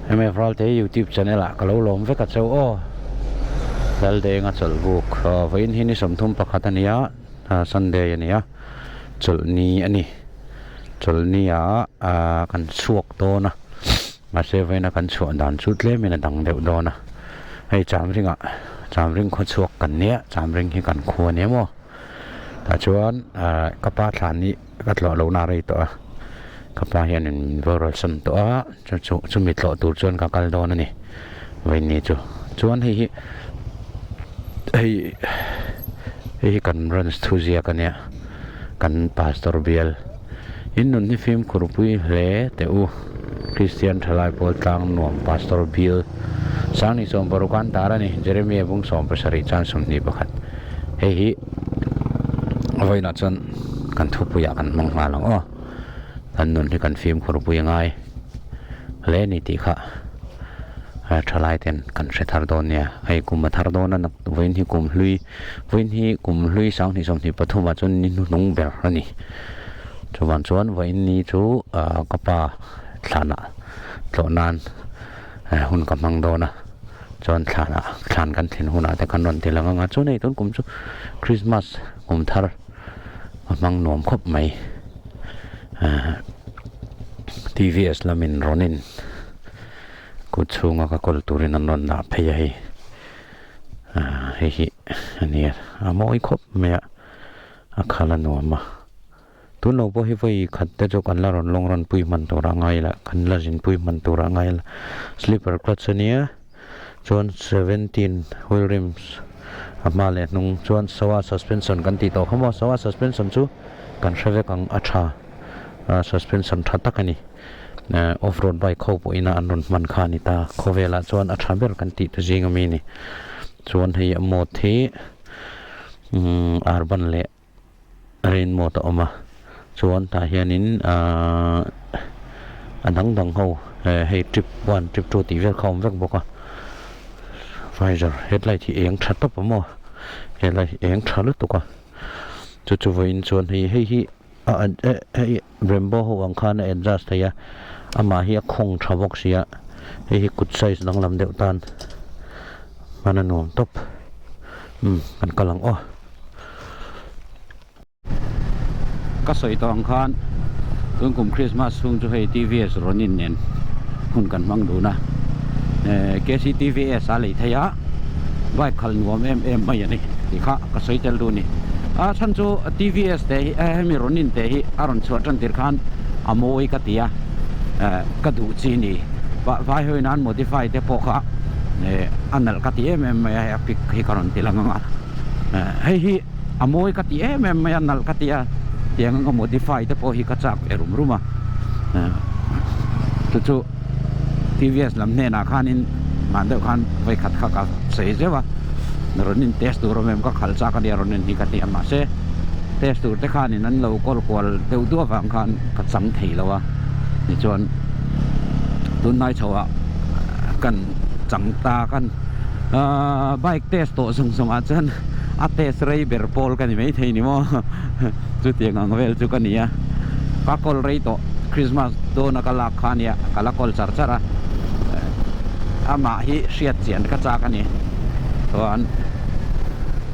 MF Ralte YouTube channel ah ka lo lawm vek a cheu aw. Laldenga chawlhbuk vawiin hi ni 31 a ni a, Sunday a ni a, chawlhni a ni. Chawlhni ah kan chhuak dawn a, mahse vawiin a kan chhuah dan chu tlemin a dang deuh dawn a. Hei Chamring ah, Chamring khaw chhuak kan nia, Chamring hi kan khua a ni maw? Tah chuan ka pa thlan hi ka tlawh lohna a rei tawh a, ka pa hianin min boral san tawh a, chu chu chumi tlawh tur chuan ka kal dawn a ni vawiin chu. Chuan hei hi hei hei hi kan branch thu ziak a nia, kan pastor bial in nun hi fimkhur pui hle teh u, Kristian thalai pawl tlang nuam pastor bial Sangni 16 an tar a ni, Jeremia bung 17 chuan 21. Hei hi vawiinah chuan kan thupuiah kan hmang nghal ang aw. Kan nun hi kan fimkhur pui ngai hle a ni tih kha thalai ten kan hre thar dawn nia. Hei kum a thar dawn a nak vawiin hi kum hlui vawiin hi kum hlui 2023 ah chuan ni hnuhnung ber a ni. Chuvang chuan vawiin ni chu ka pa thlanah tlawh nan hun ka hmang dawn a. Chuan thlanah thlan kan thlen hunah te kan rawn ti lang anga chuan hei tun kum chu Christmas kum thar a hmang nuam khawp mai ahh T_V_S lamin rawnin kut chhunga ka kawl turin an rawn dah phei a hei ahh hei hi a nia a mawi khawp mai a a khal a nuam a. Tun lo pawh hi vawi khat te chu kan la rawn lawng rawn pui hman tur a ngai la, kan la zin pui hman tur a ngai la. Slipper clutch a nia, chuan 17 wheel rims a hma leh hnung chuan Showa suspension kan tih tawh kha maw, Showa suspension chu kan hre vek ang a tha, suspension tha tak a ni. Off road bike ho pawhin a an rawn hman kha a ni ta, khawvelah chuan a tha ber kan tih te zing ami a ni. Chuan hei a mode hi urban leh rain mode a awm a chuan tah hianin ahh a dang dang ho hei trip one trip two tih vel kha a awm vek bawk a visor headlight hi eng tha tawp a maw headlight hi eng tha lutuk a chu chu vawiin chuan hei hei hi a hei Brembo ho ang khan a adjust thei a amah hi a khawng tha bawk sia hei hi kut size danglam deuh tan hman a nuam tawp umm kan kal ang aw. Ka sawi tawh ang khan tun kum Christmas chhung chu hei TVS Ronin nen hun kan hmang dun a KCTVS a lei thei a bike khalh nuam em em mai a ni tih kha ka sawi tel duh a ni a chhan chu TVS te hi hemi Ronin te hi a rawn chhuah tan tir khan a mawi ka ti a ka duh chi a ni vai hawi nan modify te pawh kha a nalh ka ti em em mai a hei a pic hi ka rawn ti lang ang a. Hei hi a mawi ka ti em em mai a, nalh ka ti a, tiang anga modify te pawh hi ka chak ve rum rum a, chu chu TVS lam hnenah khanin hman deuh khan vawikhat kha ka sawi zeuh a, rawn in test tur awm em ka khalh chak a nia rawn in hi ka ti a, mahse test tur te khanin an lo kawl kual deuh duah avang khan ka chang thei lo a, tichuan tunlai chho ah kan chang ta kan. Ahh bike test tawh zawng zawng ah chuan a test rei ber pawl ka ni maithei ni maw chutiang ang vel chu ka ni a ka kawl rei tawh Christmas dawn a ka lak kha ania ka la kawl char char a amah hi hriat chian ka chak a ni chuan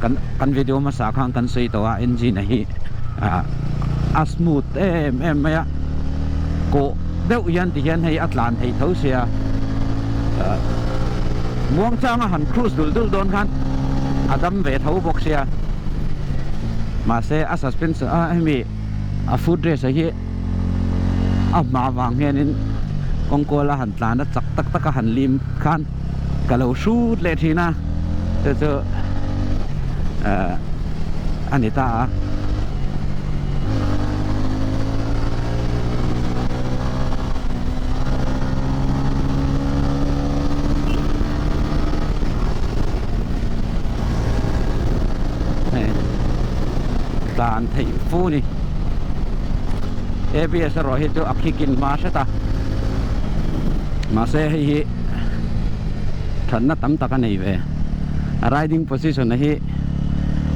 kan kan video hmasa khan kan sawi tawh a engine a hi ah a smooth em em mai a kawh deuh hian ti hian hei a tlan thei tho sia ah. Muangchanga han cruise dul dul dawn khan a dam ve tho bawk sia mahse a suspension a hemi a foot rest hi a hma vang hianin kawng kuala han tlan a chak tak taka han lim khan ka lo hrut leh thin a chu chu eh a ni ta a. Tlan theih fu ni ABS erawh hi chu a khikin hma hret a mahse hei hi thatna tam tak a nei ve a riding position a hi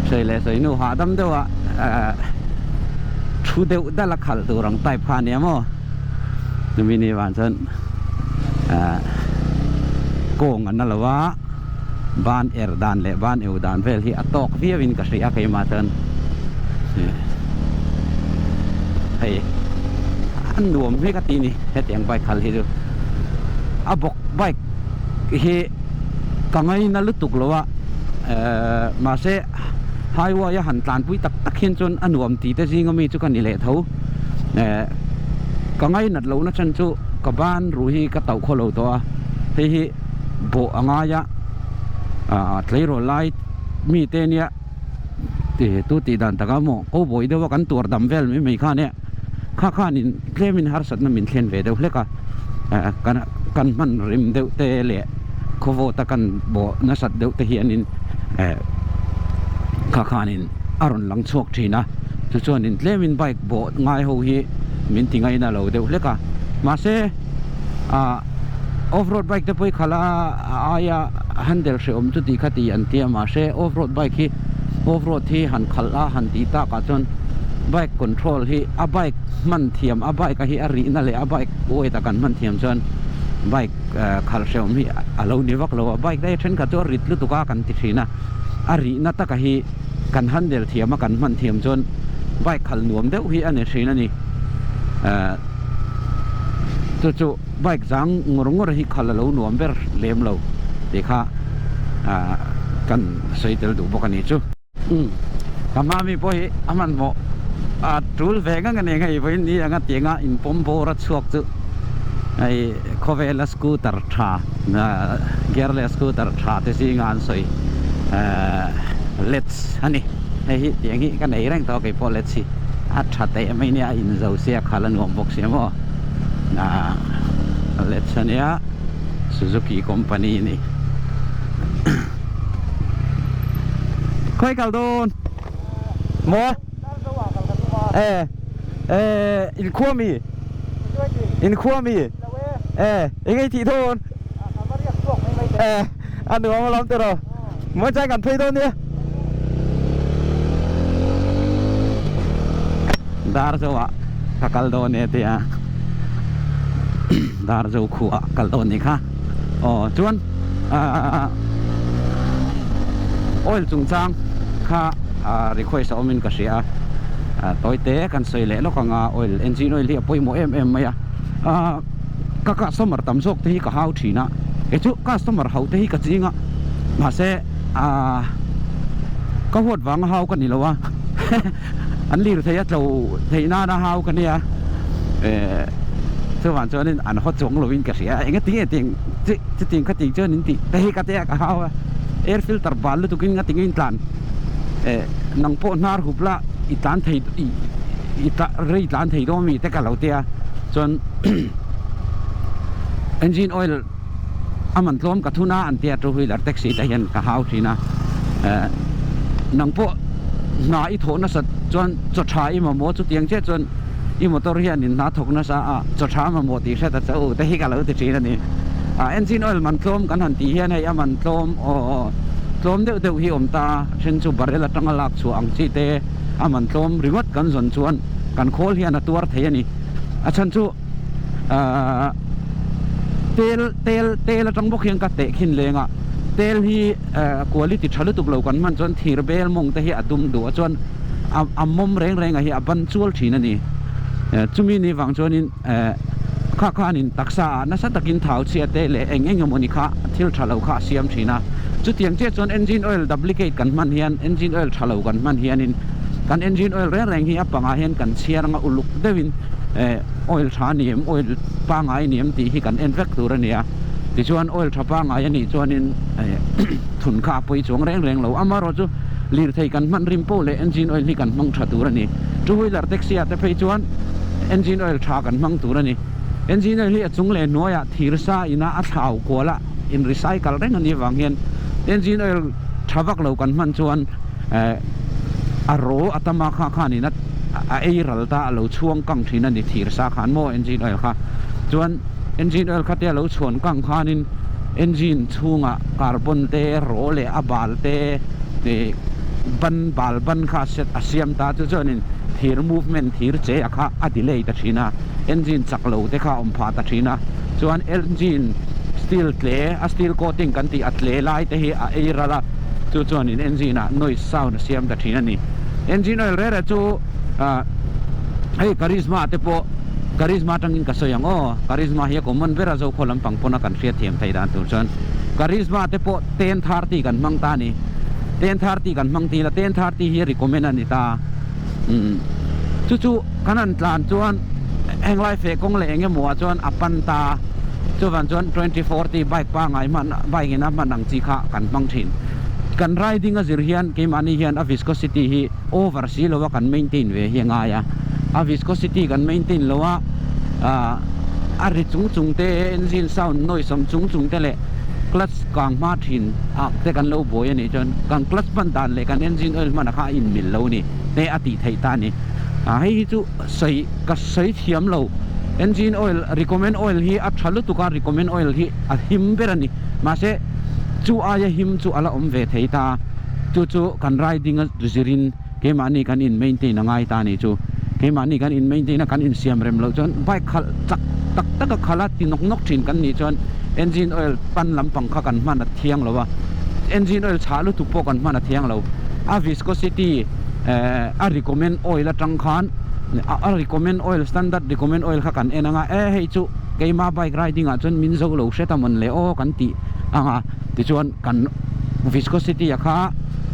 sawi leh sawi hnu hahdam deuh a thu deuh dal a khalh tur ang type kha a nia maw. Chumi ni vang chuan ahh. Kawng a na lo a, ban er dan leh ban eu dan vel hi a tawk viau in ka hria keimah chuan hei a nuam hi ka ti ni hetiang bike khalh hi chu a bawk bike hi ka ngaina lutuk lo a ehh mahse highway a han tlanpui tak tak hian chuan a nuam ti te zinga mi chu ka ni leh tho ehh ka ngainat lohna chhan chu ka ban ruh hi ka tauh khaw lo tawh a hei hi bawh a ngai a ah tleirawl lai mite nia tih tu tih dan taka maw ko bawi deuh a kan tuar dam vel mai mai khan e kha khanin tlemin harsatna min thlen ve deuh hlek a ah kan kan hman rim deuh te leh khawvawta kan bawh nasat deuh te hianin eh kha khanin a rawn lang chhuak thin a chu chuanin tlemin bike bawh ngai ho hi min ti ngaina lo deuh hlek a mahse ah off road bike te pawh hi khalh a a aia handle hrehawm chu tih kha tih an tia mahse off road bike hi off road hi han khalh a han tih takah chuan bike control hi a bike hman thiam a bike a hi a rihna leh a bike weight a kan hman thiam chuan bike khalh hrehawm hi a lo ni vak lo a bike te hi thenkhat chu a rit lutuk a kan ti thin a a rihna taka hi kan handle thiam a kan hman thiam chuan bike khalh nuam deuh hi a ni thin a ni chu chu bike zang ngawr ngawr hi khalh a lo nuam ber lem lo tih kha ah kan sawi tel duh bawk a ni chu. Umm ka hma mi pawh hi a hmanhmawh a tul ve ngang a ni ang hei vawiin ni anga tianga inpawm bawr a chhuak chu hei khawvela scooter tha gearless scooter tha te zinga an sawi eh lets a ni hei hi tiang hi ka nei reng tawh a keipawh lets hi a tha teh mai nia a inzo sia khalh a nuam bawk sia maw ah lets a nia Suzuki company a ni khawi kal dawn maw e e inkhua mi inkhua mi e eng ei tih dawn e a nuam alawm tiraw mawi chang kan phei dawn nia dar zo ah ka kal dawn e tia dar zo khu ah kal dawn ni kha aw chuan ah oil chungchang kha request a awmin ka hria a tawi te kan sawi leh lawk ang a oil engine oil hi a pawimawh em em mai a ah ka customer tam zawk te hi ka hau thin a kei chu customer ho te hi ka ching a mahse ah ka huat vanga hau ka ni lo a an lir thei a tlo theih nana hau ka nia eh chuvang chuanin an haw chuang lovin ka hria a engati nge tiang chi chutiang khatiang chuan in tih te hi ka tia ka hau a air filter bal lutukin nga tinge in tlan eh nang pawh hnar hup la i tlan thei i i tla rei tlan thei dawn mi te ka lo tia chuan engine oil a man tlawm ka thun a an tia two wheeler taxi te hian ka hau thin a eh nang pawh hna i thawh nasat chuan chaw tha i mamawh chutiang chiah chuan i motor hian in hna thawk nasa a chaw tha mamawh tih hret a che u te hi ka lo ti thin a ni ah engine oil man tlawm kan han tih hian hei a man tlawm aw tlawm deuh deuh hi awm ta a then chu barrel atanga lak chhuah ang chi te a man tlawm ringawt kan zawn chuan kan khawl hian a tuar thei a ni a chhan chu ahh tel tel tel atang bawk hian ka teh khin leng a tel hi eh quality tha lutuk lo kan hman chuan thir bel mawng te hi a dum duh a chuan a a mawm reng reng a hi a ban chual thin a ni eh chumi ni vang chuanin eh kha khanin taksa ah nasa takin thau chhia te leh eng eng emawni kha thil tha lo kha a siam thin a chutiang chiah chuan engine oil duplicate kan hman hian engine oil tha lo kan hman hianin kan engine oil reng reng hi a pangah hian kan chhiar anga uluk deuhin eh oil tha a ni em oil pangai a ni em tih hi kan en vek tur a ni a tichuan oil tha pangai a nih chuanin eh thun kha a pawi chuang reng reng lo amaherawh chu lirthei kan hman rim pawh leh engine oil hi kan hmang tha tur a ni two wheeler taxi ah te phei chuan engine oil tha kan hmang tur a ni engine oil hi a chung leh hnuaiah thir sa ina a thlau kual a in recycle reng a nih avang hian engine oil tha vak lo kan hman chuan eh a ro a tam a kha khanin a a ei ral ta a lo chhuang kang thin a ni thir sa khan maw engine oil kha chuan engine oil kha te a lo chhuan kang khanin engine chhungah carbon te ro leh a bal te ih ban bal ban kha a set a siam ta chu chuanin thir movement thir che a kha a delay ta thin a engine chak lo te kha a awm phah ta thin a chuan engine. steel tle a steel coating kan tih a tle lai te hi a ei ral a chu chuanin engine ah noise sound a siam ta thin a ni. Engine oil rere chu ah hei Karizma te pawh Karizma atangin ka sawi ang aw Karizma hi a common ber a Zokhaw lampang pawna kan hriat thiam theih dan tur chuan Karizma te pawh 10:30 kan hmang ta a ni 10:30 kan hmang tila 10:30 hi recommend a ni ta umm chu chu kan han tlan chuan henglai feh kawng leh eng emaw ah chuan a pan ta chuvang chuan 20:40 bike pangai hman bike in a hman ang chi kha kan hmang thin kan riding a zir hian keimahni hian a viscosity hi over si lo a kan maintain ve hi a ngai a a viscosity kan maintain lo a ah a ri chung chung te engine sound noise awm chung chung te leh clutch kang hma thin ah te kan lo buai a nih chuan kan clutch hman dan leh kan engine oil hman ah kha a inmil lo a ni te a tih theih ta a ni ah hei hi chu sawi ka sawi thiam lo engine oil recommend oil hi a tha lutuk a recommend oil hi a him ber a ni mahse chu aia him chu a la awm ve thei ta chu chu kan riding a zirin keimahni kan in maintain a ngai ta a nih chu keimahni kan in maintain a kan insiam rem loh chuan bike khalh chak tak tak a khalh a ti nawk nawk thin kan nih chuan engine oil pan lampang kha kan hman a thiang lo a engine oil chhah lutuk pawh kan hman a thiang lo a viscosity eh a recommend oil atang khan a recommend oil standard recommend oil kha kan en anga e hei chu keima bike riding ah chuan min zo lo hret a mawn le aw kan tih anga tichuan kan viscosity a kha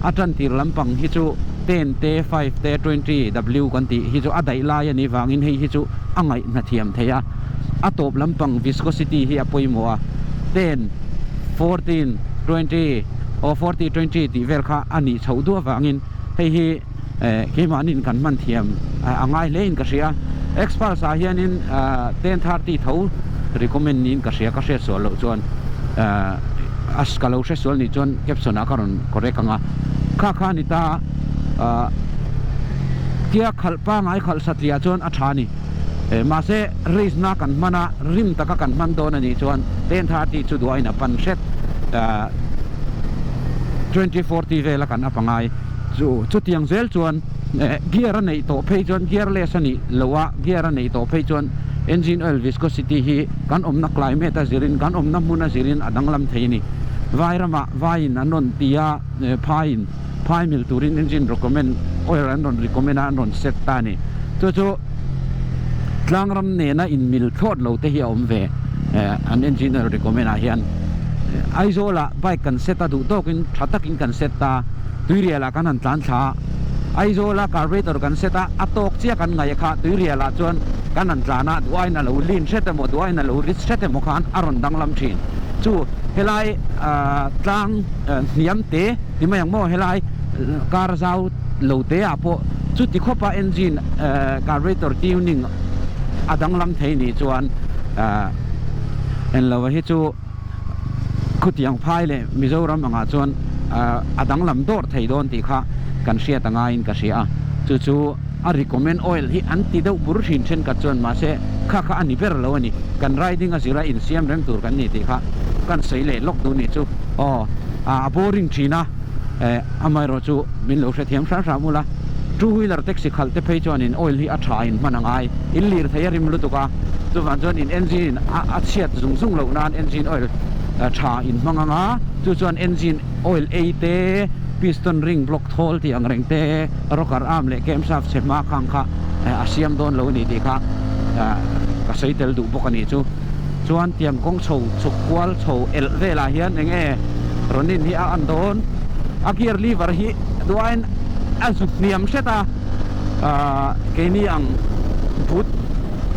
a tan tir lampang hi chu 10 te 5 te 20 w kan tih hi chu a daih lai a nih vangin hei hi chu a ngaihna thiam thei a a tawp lampang viscosity hi a pawimawh a 10 14 20 aw 40 20 tih vel kha a nih chhoh duh avangin hei hi eh keimahniin kan hman thiam a ngai hle in ka hria Xpulse ah hianin 10:30 tho recommend niin ka hria ka hriat sual loh chuan eh a ka lo hre sual nih chuan caption ah ka rawn correct ang a kha kha a ni ta ah tia khalh pangai khalh satliah chuan a tha a ni eh mahse race na kan hman a rim taka kan hman dawn a nih chuan 10:30 chu duain a pan hret ah 20:40 vela kan up angai. Chu chutiang zel chuan eh gear a neih tawh phei chuan gearless a nih loh a gear a neih tawh phei chuan engine oil viscosity hi kan awmna climate a zirin kan awmna hmun a zirin a danglam thei a ni. Vai ramah vaiin an rawn ti a eh phaiin phai mil turin engine recommend oil an rawn recommend a an rawn set ta a ni. Chu chu tlangram nena inmil thlawt lo te hi a awm ve eh an engine oil recommend ah hian Aizawl ah bike kan set a duh tawkin tha takin kan set ta. Tuirial ah kan han tlan thla a, Aizawl a carburetor kan set a, a tawk chiah kan ngaih kha Tuirial ah chuan kan han tlan a, duain a lo lin hret emaw duain a lo rit hret emaw khan a rawn danglam thin. Chu helai tlang hniam te ti mai ang maw helai kar zau lo te ah pawh chuti khawpa engine carburetor tuning a danglam thei nih chuan englo hi chu Khutiang phai leh Mizoram angah chuan a danglam dawr thei dawn tih kha kan hriat a ngaiin ka hria a, chu chu a recommend oil hi an ti deuh bur thin thenkhat chuan mahse kha kha a ni ber lo a ni, kan riding a zira insiam reng tur kan ni tih kha kan sawi leh lawk duh nih chu aw a boring thin a, amaherawh chu min lo hrethiam hram hram ula, two wheeler taxi khalh te phei chuanin oil hi a tha in hman a ngai, in lir thei a rim lutuk a, chuvang chuan in engine a chhiat zung zung loh nan engine oil tha in hmang ang a, chu chuan engine oil ei te, piston ring block thawl tih ang reng te, rocker arm leh camshaft chhe hma khang kha a siam dawn lo a ni tih kha ka sawi tel duh bawk a nih chu. Chuan tiang kawng chho chhuk kual chho elh velah hian eng nge Ronin hi a an dawn a gear lever hi duain a zut hniam hret a ahh keini ang but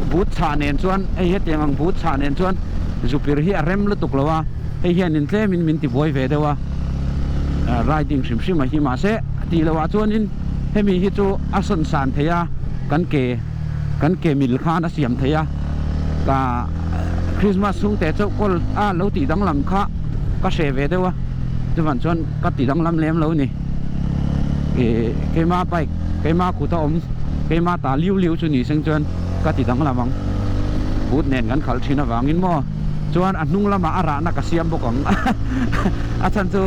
but chhah nen chuan hei hetiang ang but chhah nen chuan zupir hi a rem lutuk lo a hei hianin tlemin min ti buai ve deuh a ahh riding hrim hrim a hi mahse tih loh ah chuanin hemi hi chu a sawn san thei a kan ke kan ke mil khan a siam thei a ka Christmas chhung te chauh kawl a lo tih danglam kha ka hre ve deuh a chuvan chuan ka ti danglam lem lo ni ih keima bike keima kut a awm keima ta liu liu chu ni seng chuan ka ti danglam ang boot nen kan khalh thin avangin maw chuan a hnung lamah a rahna ka siam bawk ang a chhan chu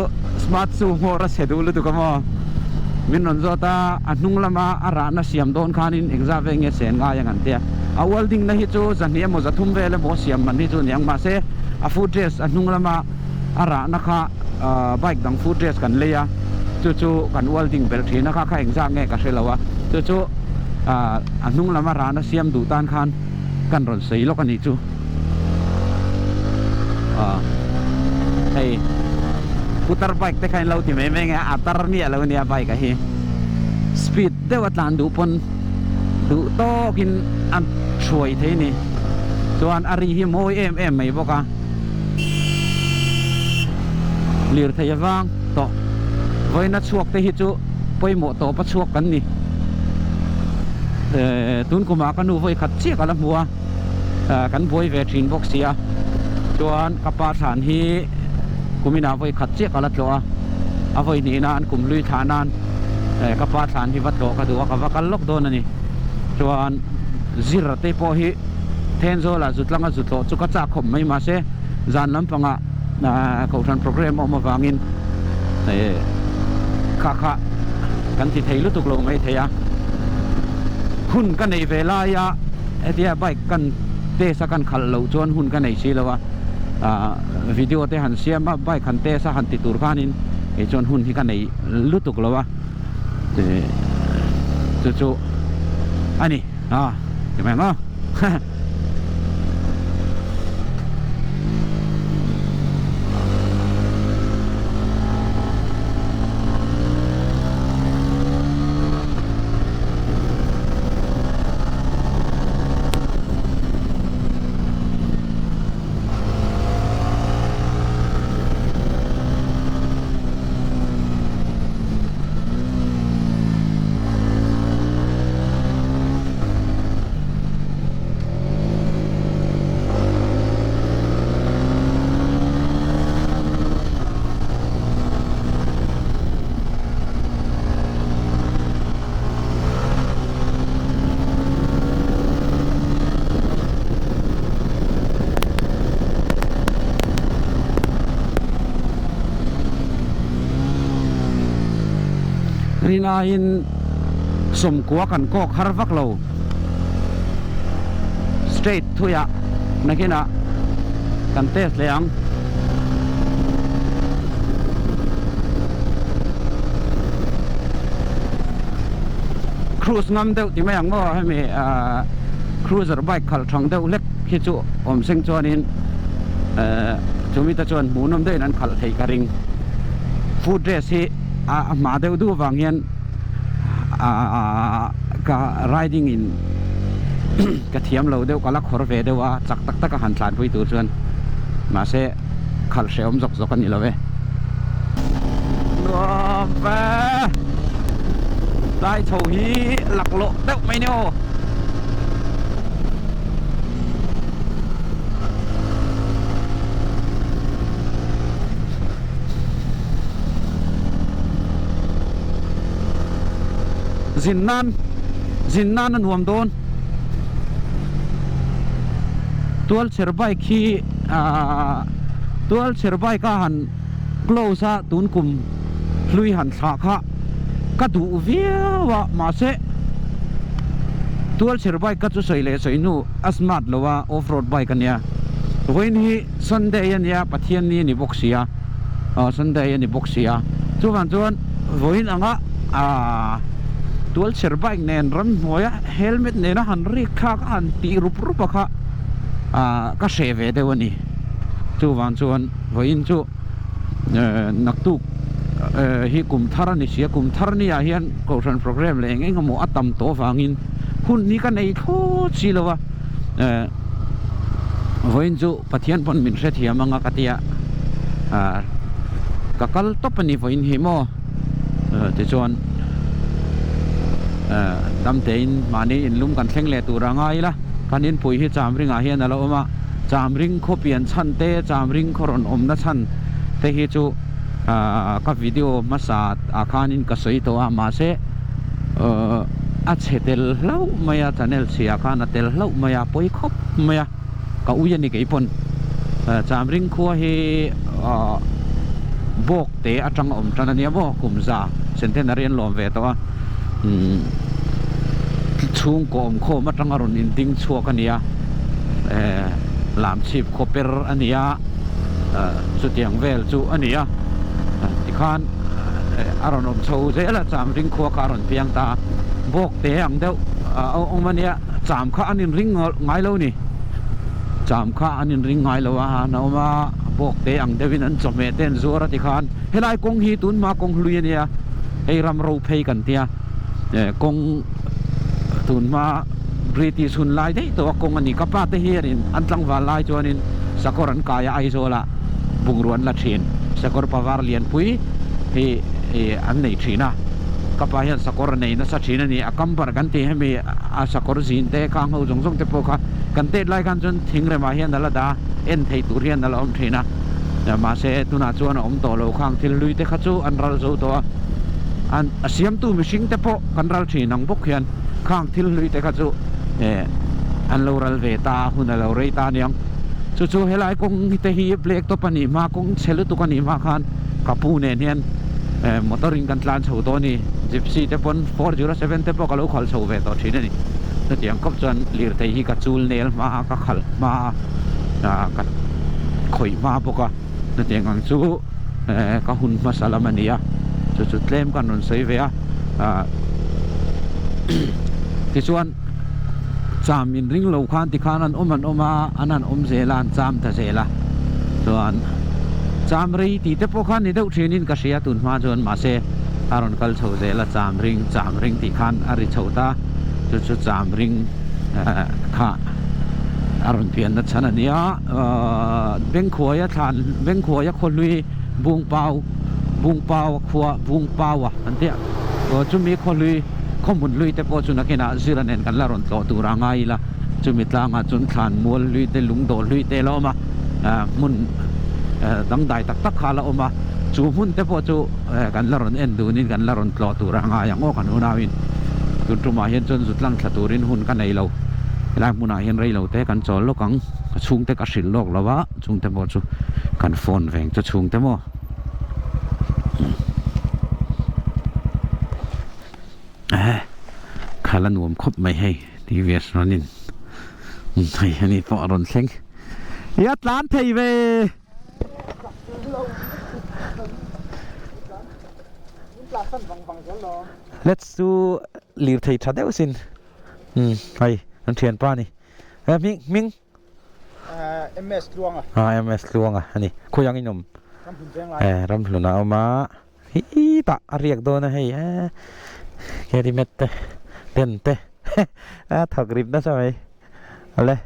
smart chu hmawr a chhe duh lutuk a maw min rawn zawt a a hnung lama a rahna siam dawn khanin engzah ve nge sen ngai ang an tia a welding na hi chu zahnih emaw zathum vel emaw siam man hi chu ni ang mahse. A foot rest a hnung lama a rahna kha bike dang foot rest kan lei a, chu chu kan welding belh thin a kha kha engzah nge ka hre lo a, chu chu a hnung lama rahna siam duh tan khan kan rawn sawi lawk a nih chu. Hei putar bike te kha in lo ti mai mai nge a tar miah lo ania bike a hi speed deuh a tlan duh pawn duh tawkin a hruai thei a ni chuan a ri hi mawi em em mai bawk a lirthei avang tawh vawiina chhuak te hi chu pawimawh tawp a chhuak kan ni ehh tun kumah ka nu vawi khat chiah ka la hmu a. Kan buai ve thin bawk si a, chuan ka pa thlan hi kuminah vawi khat chiah ka la tlawh a, a vawi hnih nan kum hlui thlah nan ka pa thlan hi va tlawh ka duh a, ka va kal lawk dawn a ni. Chuan zir te pawh hi Thenzawlah Zutlanga zu tlawh chu ka chak khawp mai mahse zan lampangah kohhran programme a awm avangin kha kha kan ti thei lutuk lo mai thei a, hun ka neih ve laia. Hetia bike kan test a kan khalh loh chuan hun ka nei si lo a, ah video te han siam a bike han test a han ti tur khanin kei chuan hun hi ka nei lutuk lo a, chu chu a ni a ti mai maw. Rinaiin sawmkua kan kawk har vak lo straight thuiah nakinah kan test leh ang. Cruise ngam deuh ti mai ang maw hemi ahh cruiser bike khalh thang deuh hlek hi chu awm seng chuanin ehh chumi te chuan hmuhnawm deuhin an khalh theih ka ring foot rest hi a hma deuh duh avang hian ahh ka riding in ka thiam lo deuh ka la khawr ve deuh a chak tak tak a han tlanpui tur chuan mahse khalh hrehawm zawk zawk a ni lo e. Nuam ve tlai chho hi laklawh deuh mai ni aw. Zin nan zin nan a nuam dawn tualchher bike hi ahh tualchher bike a han close a tun kum hlui han thlah kha ka duh viau a mahse tualchher bike kha chu sawi leh sawi hnu a smart lo a off road bike a nia vawiin hi Sunday a nia Pathian ni a ni bawk si a aw Sunday a ni bawk si a chuvang chuan vawiin anga aaa tualchher bike nen ramhnuaia helmet nena han rik thlak a han tih rup rup a kha aaa ka hreh ve deuh a ni chuvang chuan vawiin chu ehh naktuk ehh hi kum thar a ni si a kum thar ni ah hian kohhran programme leh eng eng emaw a tam tawh avangin hun hi ka nei thlawt si lo a ehh. Vawiin chu Pathian pawn min hrethiam anga ka tia ah ka kal tawp a ni vawiin hi maw tichuan ah damtein mahni inlum kan thleng leh tur a ngai ila kan inpui hi Chamring ah hian a lo awm a Chamring khaw pian chhan te Chamring khaw rawn awmna chhan te hi chu ah ka video hmasa ah khanin ka sawi tawh a mahse ah a chhe tel hlauh mai a channel chhia khan a tel hlauh mai a pawi khawp mai a ka ui a ni kei pawn Chamring khua hi ah bawk te atang a awm tan a nia maw kum za centenary an lawm ve tawh a umm chhungkaw awm khawm atanga rawn in ding chhuak a nia eh. Lamchhip khaw per a ni a, chutiang vel chu a ni a. Tikhan a rawn awm chho zel a, Chamring khua kha a rawn piang ta a, bawk te ang deuh a awm a nia, cham kha an inring ngai lo ni. Cham kha an inring ngai lo a, an awm a, bawk te ang deuhin an chawhmeh te an zuar a tikhan helai kawng hi tunhma kawng hlui a nia, hei ram ro phei kan tia, kawng tunhma British hun lai daih tawh a kawng a ni. Ka pa te hianin an tlangval lai chuanin sakawr an kai a, Aizawlah bungrua an la thin. Sakawr pavar lianpui hi an nei thin a. Ka pa hian sakawr a nei nasa thin a ni. A kambar kan tih hemi a sakawr zin te khang ho zawng zawng te pawh kha kan tet lai khan chuan thingremah hian a la dah a, en theih tur hian a la awm thin a. Mahse tunah chuan a awm tawh lo. Khang thil hlui te kha chu an ral zo tawh a. An a siamtu mihring te pawh kan ral thin ang bawk hian. Khang thil hlui te kha chu eh an lo ral ve ta a, hun a lo rei ta aniang. Chu chu helai kawng te hi black top a nih hma, kawng chhe lutuk a nih hma khan ka pu nen hian eh motor in kan tlan chho tawh a ni. Gypsy te pawn 407 te pawh ka lo khalh chho ve tawh thin a ni. Chutiang khawp chuan lirthei hi ka chul nel hma a, ka khalh hma a, ah ka khawih hma bawk a. Chutiang ang chu eh ka hun hmasa lam a ni a, chu chu tlem kan rawn sawi ve a, ah tichuan cham in ring lo khan tikhan an awm an awm a, an han awm zel a, an cham ta zel a, chuan cham rei tih te pawh khan ni deuh thin in ka hria tun hma chuan mahse a rawn kal chho zel a, cham ring cham ring tih khan a ri chho ta, chu chu cham ring eh kha a rawn pian na chhan a ni a. Bengkhuaia thlan Bengkhuaia khawhlui Bungpau Bungpau khua Bungpaua an tih a chumi khawhlui khawhmun hlui te pawh chu nakinah zira nen kan la rawn tlawh tur a ngai ila chumi tlangah chuan thlan mual hlui te lungdawh hlui te a la awm a hmun dangdai tak tak kha a la awm a chu hmun te pawh chu kan la rawn en dunin kan la rawn tlawh tur a ngai ang aw kan unauin tun tumah hian chuan zutlang thla turin hun ka nei lo helai hmunah hian reilo te kan chawl lawk ang. Ka chhungte ka hrilh lawk lo a, chhungte pawh chu kan phone veng chu chhungte maw. Eh, khal a nuam khawp mai hei TVS rawn in hei ani pawh a rawn thleng. Ia tlan thei ve. Let's chu lirthei tha deuh sin. Hei an thianpa a ni. He hming hming MS Tluanga. Ah MS Tluanga a ni. Khawi ang in awm? Ramhlun veng lai. Eh Ramhlun a awm a. Hi tah a riak dawn a hei eh carry mat te pen te a thawk rip nasa mai. Awle.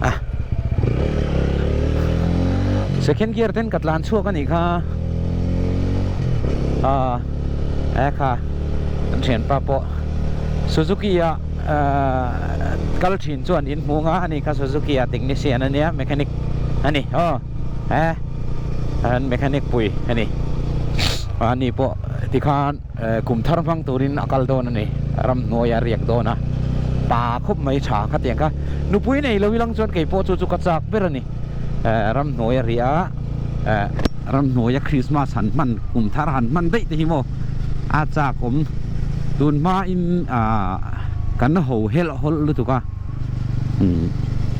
A second gear ten ka tlan chhuak a nih kha a e kha an thianpa pawh Suzuki a kal thin chuan in hmu nga a nih kha Suzuki a technician a nia mechanic a ni aw e an mechanic pui a ni ani pawh tikhan. Kum thar hmang turin a kal dawn a ni, ramhnuai a riak dawn a, pa khawp mai tha khatiang kha nupui nei lo ilang chuan keipawh chu chu ka chak ber a ni, ramhnuai a riah a, ramhnuai a Christmas han hman kum thar han hman daih te hi maw a chak awm, tun hmain kan ho helh hawlh lutuk a,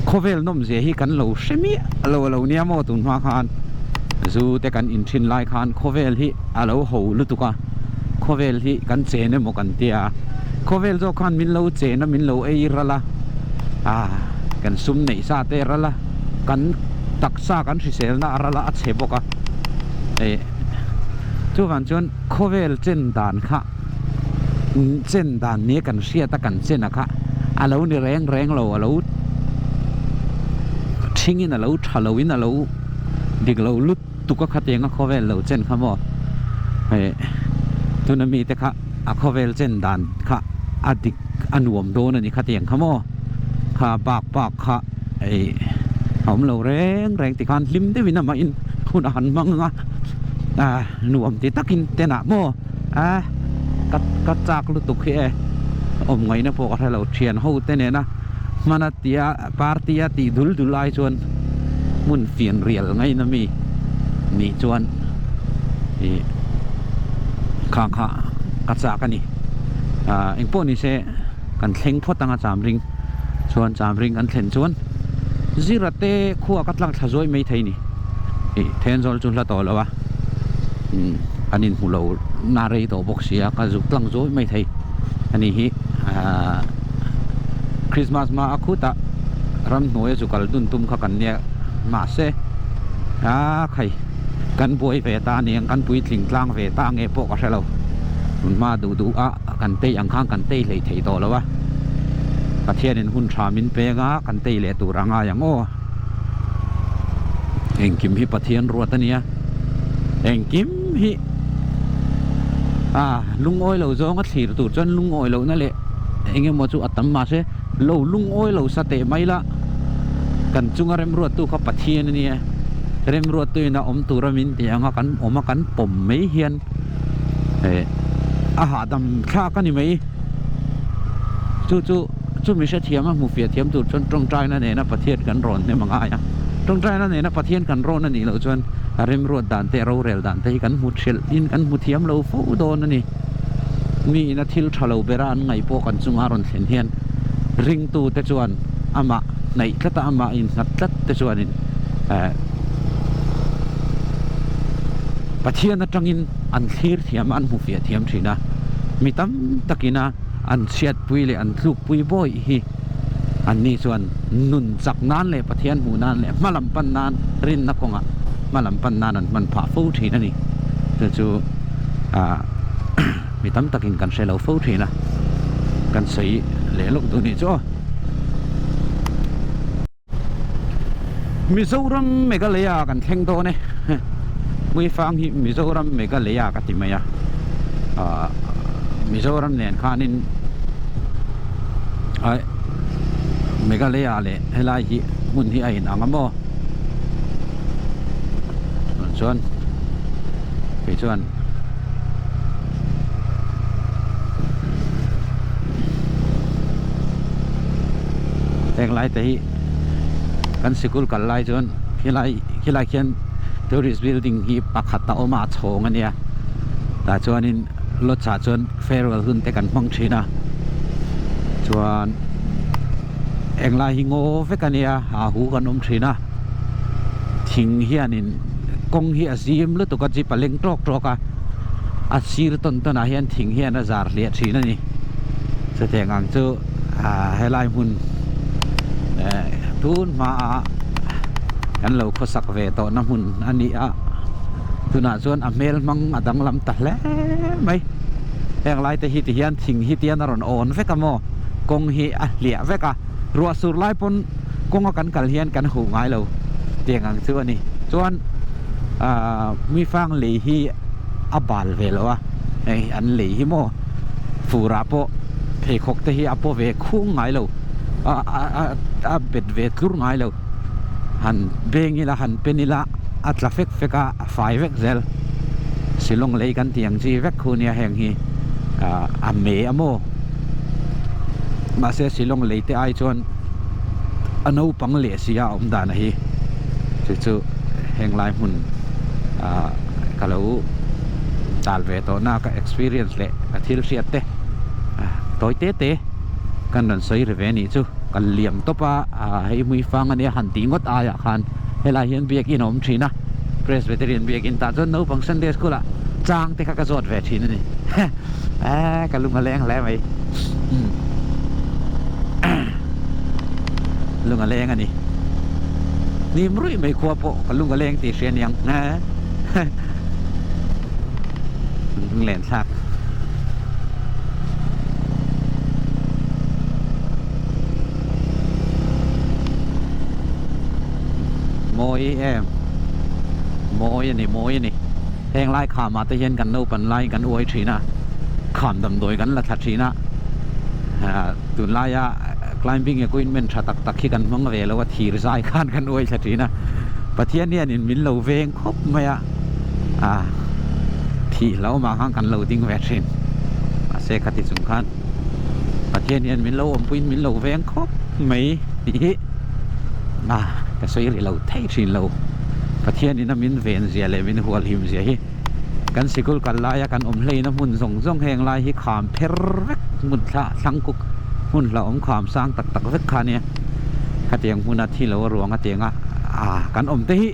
khawvel nawmzia hi kan lo hre miah lo a lo nia maw tun hma khan zu te kan inthin lai khan khawvel hi. A lo ho lutuk a, khawvel hi kan chen emaw kan tia, khawvel zawk khan min lo chen a, min lo ei ral a, ah kan sum neih sa te ral a, kan taksa kan hriselna a ral a, a chhe bawk a, eh chuvang chuan khawvel chen dan kha chen dan nia kan hriat a kan chen a kha a lo ni reng reng lo, a lo thingin a lo tha lo in a lo dik lo lut. Tuka khatianga khawvel lo chen kha maw hei tuna mite kha a khawvel chen dan kha a dik a nuam dawn a ni khatiang kha maw kha bak bak kha hei a awm lo reng reng tikhan hlim deuhin amah in hun a han hmang ang a ah nuam ti takin tenah maw ah ka ka chak lutuk hi e awm ngaihna pawh ka hre lo thian ho te nena hmana tia party a tih dul dul ai chuan hmun fian rial ngain ami. nih chuan ih kha kha ka chak a ni ah engpawh ni se kan thleng phawt anga cham ring chuan cham ring kan thlen chuan zira te khua ka tlang thla zuai mai thei ni ih Thenzawl chu hla tawh lo a umm an inhmu lo na rei tawh bawk si a ka zuk tlang zuai mai thei a ni hi ah Christmas hma a khutah ramhnuai a zu kal dun tum kha kan nia mahse a khai kan buai ve ta aniang kan puitling tlang ve ta nge pawh ka hre lo tun hma duh duh a kan tei ang khan kan tei hlei thei tawh lo a Pathianin hun tha min peng a kan tei leh tur a ngai ang aw engkim hi Pathian ruat a nia engkim hi a lungawi lo zawng a thlir tur chuan lungawi lohna leh eng emaw chu a tam mahse lo lungawi lo sa teh mai la kan chunga remruattu kha Pathian a nia remruattuin a awm tura min tih anga kan awm a kan pawm mai hian eh a hahdam thlak a ni mai chu chu chumi hrethiam a hmu fiah thiam tur chuan tawngtaina nena Pathian kan rawn hnem a ngai a tawngtaina nena Pathian kan rawn a nih loh chuan a remruat dan te rorel dan te hi kan hmu thelh in kan hmu thiam lo fo dawn a ni mi ina thil tha lo bera an ngaih pawh kan chunga rawn thlen hian ringtute chuan amah hnaih tlat a amah innghat tlat te chuanin eh Pathian atangin an thlir thiam a an hmu fiah thiam thin a mi tam takina an chhiatpui leh an tlukpui bawih hi anni chuan nun chak nan leh Pathian hmuh nan leh hma lam pan nan rinna kawngah hma lam pan nan an hman phah fo thin a ni chu chu ah mi tam takin kan hre lo fo thin a kan sawi leh lawk duh nih chu aw. Mizoram Meghalaya kan thleng dawn e Hmuifang hi Mizoram Meghalaya ka ti mai a ah Mizoram nen khanin ai Meghalaya leh helai hi hmun hi a in ang a maw chuan kei chuan Heng lai te hi kan sikul kal lai chuan khilai khilai khian tourist building hi pakhat a awm a a chhawng a nia tah chuanin lodge ah chuan farewell hun te kan hmang thin a chuan englai hi ngaw vek a nia a hu kan awm thin a thing hianin kawng hi a zim lutuk a jeep a leng tawk tawk a a sir tawn tawn ah hian thing hian a zar hliah thin a ni chutiang ang chu ah helai hmun eh tun hmaah kan lo khawsak ve tawhna hmun a ni a tunah chuan a hmel hmang a danglam ta hle mai heng lai te hi ti hian thing hi tian a rawn awn vek a maw kawng hi a hliah vek a ruah sur lai pawn kawnga kan kal hian kan huh ngai lo tiang ang chu a ni chuan ah mifang lei hi a bal ve lo a hei an lei hi maw furah pawh pheikhawk te hi a paw ve khung ngai lo a a a a bet ve tlur ngai lo han beng ila han pen ila a tla fek fek a a fai vek zel Shillong lei kan tih ang chi vek khu nia heng hi ah a me a maw mahse Shillong lei te ai chuan a naupang leh si a awm dan a hi chu chu heng lai hmun ah ka lo dal ve tawh na ka experience leh ka thil hriat te tawi te te kan rawn sawi ri ve anih chu kan liam tawp a ah hei hmui fang ania han tih ngawt aiah khan helai hian biakin a awm thin a Presbyterian biakin tah chuan naupang Sunday school ah chang te kha ka zawt ve thin a ni eh ka lung a leng hle mai lung a leng a ni hnim ruih mai khua pawh ka lung a leng tih hria aniang lunglen thlak. Mawi em mawi a ni mawi a ni heng lai kham ah te hian kan naupan lai kan uai thin a kham damdawi kan la thla thin a ah tunlaia climbing equipment tha tak tak hi kan hmang ve lo a thir zai khan kan uai thla thin a Pathian hianin min lo veng khawp mai a ah thih hlauhawmah khan kan lo ding ve thin mahse khati chung khan Pathian hian min lo awmpuiin min lo veng khawp mai tih hi ah ka sawi rih lo thei thin lo. Pathianin a min ven zia leh min hual him zia hi kan sikul kal laia kan awm hleina hmun zawng zawng heng lai hi kham pher vek hmun thla thlang kuk hmun hlauhawm kham sang tak tak vek kha ania khatiang hmuna thi lo a ruang a tiang a ah kan awm te hi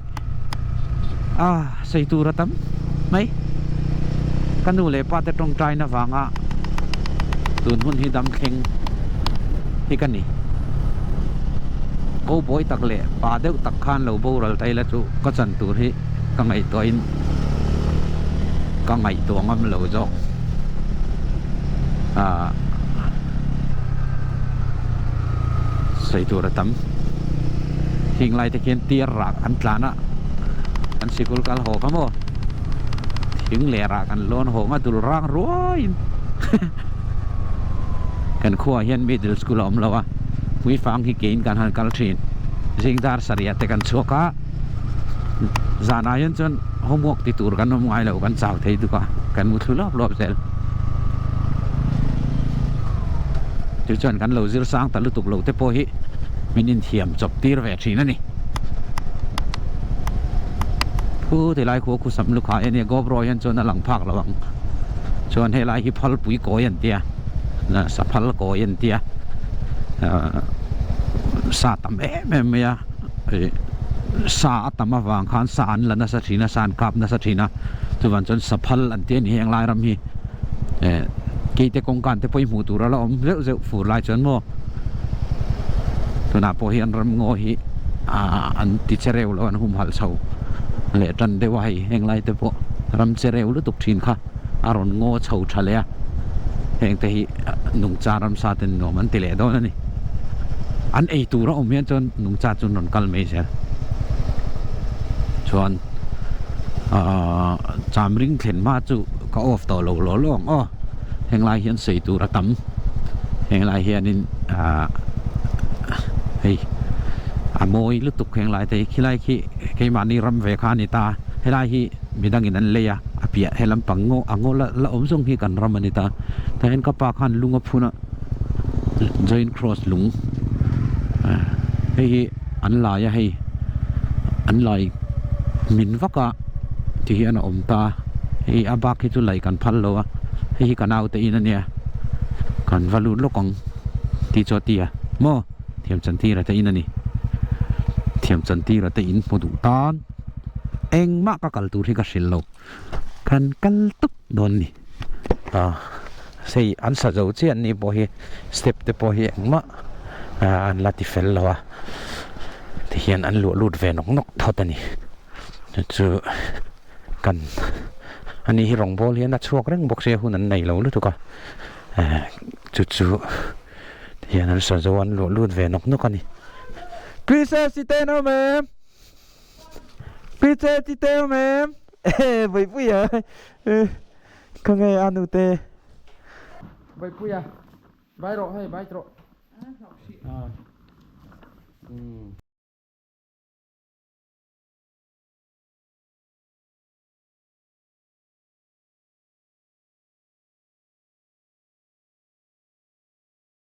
ah sei tur a tam mai ka nu leh pa te tawngtaina vanga tun hun hi dam thleng hi ka ni ko bawi tak leh pa deuh tak khan lo boral ta ila chu ka chan tur hi ka ngaihtuahin ka ngaihtuah ngam lo zawk ah sawi tur a tam heng lai te khian tiar rah an tlan a an sikul kal haw kha maw thing leh rah kan lawn haw nga dul rang ruaiin kan khuaah hian middle school a awm lo a puifang hi kein kan han kal thin zing dar sarih ah te kan chhuak a zanah hian chuan homework ti tur kan awm ngai lo kan chau thei duk a kan mu thlu lawp lawp zel chu chuan kan lo zir sang ta lutuk lo te pawh hi min inthiam chawp tir ve thin a ni khu tilai khu khu sam lukha ania gobro hian chuan a lang phak lo ang chuan helai hi phalpui kawi an tia saphal kawi an tia sa tam em em mai a ih sa a tam avang khan sa an la nasa thin a sa an kap nasa thin a chuvang chuan saphal an ti a ni heng lai ram hi eh keite kawngkan te pawh hi hmuh tur a la awm zeuh zeuh fur lai chuan maw tunah pawh hian ramngaw hi ah an ti che reu lo an humhalh chho leh tan deuh a hei heng lai te pawh ram che reu lutuk thin kha a rawn ngaw chho tha leh a heng te hi nungcha ramsa ten nuam an ti leh dawn a ni an ei tur a awm hian chuan nungcha chu an rawn kal mai zel chuan ahh chamring thlen hma chu ka off tawh lo law law ang aw henglai hian sei tur a tam henglai hianin ahh hei a mawi lutuk henglai te hi khilai khi keimahni ram ve kha a ni ta helai hi midangin an lei a a piah he lampang ngaw a ngaw la la awm zawng hi kan ram a ni ta tah hian ka pa khan lung a phun a joint cross lung hei hi an lai a hei an lai min vak a ti hian a awm ta hei a bak hi chu laih kan phal lo a hei hi ka naute in a nia kan va lut lawk ang tih chu a ti a maw thiam chantir a te in a ni thiam chantir a te in hmu duh tan engmah ka kal tur hi ka hrilh lo kan kal tawp dawn a ni ah hei an sa zo chiah an nih pawh hi step te pawh hi engmah an la ti fel lo a tihian an luah lut ve nawk nawk phawt a ni chu chu kan ani hi rawngbawl hian a chhuak reng bawk sia hun an nei lo lutuk a chu chu tihian an sa zo an luah lut ve nawk nawk a ni Princess i tenawm em? Princess i tenawm em? Vawipuia ka ngei a nute. Vawipuia vai rawh hei vai rawh.